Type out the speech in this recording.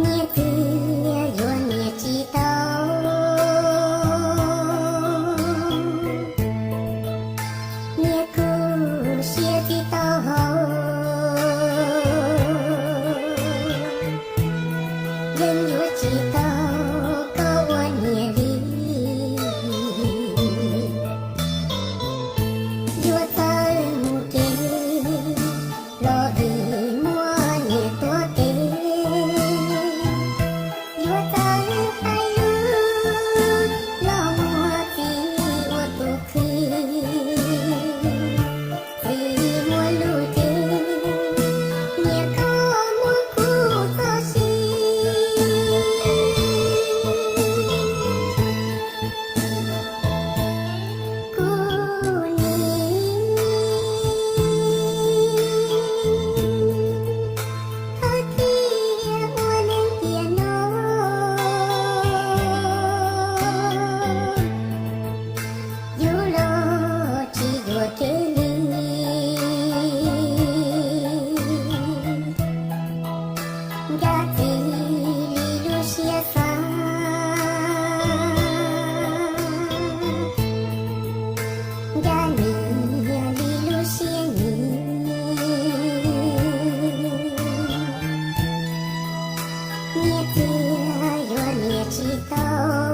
Niam txiv yuav niam tsis tau, niam kuj siab tsis tau hau, yeej yuav tsis tau koj ua niam li. Yuav txawj mus kev los vim muaj niam tuav kev, yuav txawj hais lus los muaj txiv ua tus qhia. Txiv muaj lus ces niam koj muaj kuv txoj sia. Kuv niam, thawj thiaj ua neeg tiam no, yus los tsis yuam kev li. Nkag txiv li lub siab xav, nkag niam li lub siab nyiam, niam txiv yuav niam tsis tau.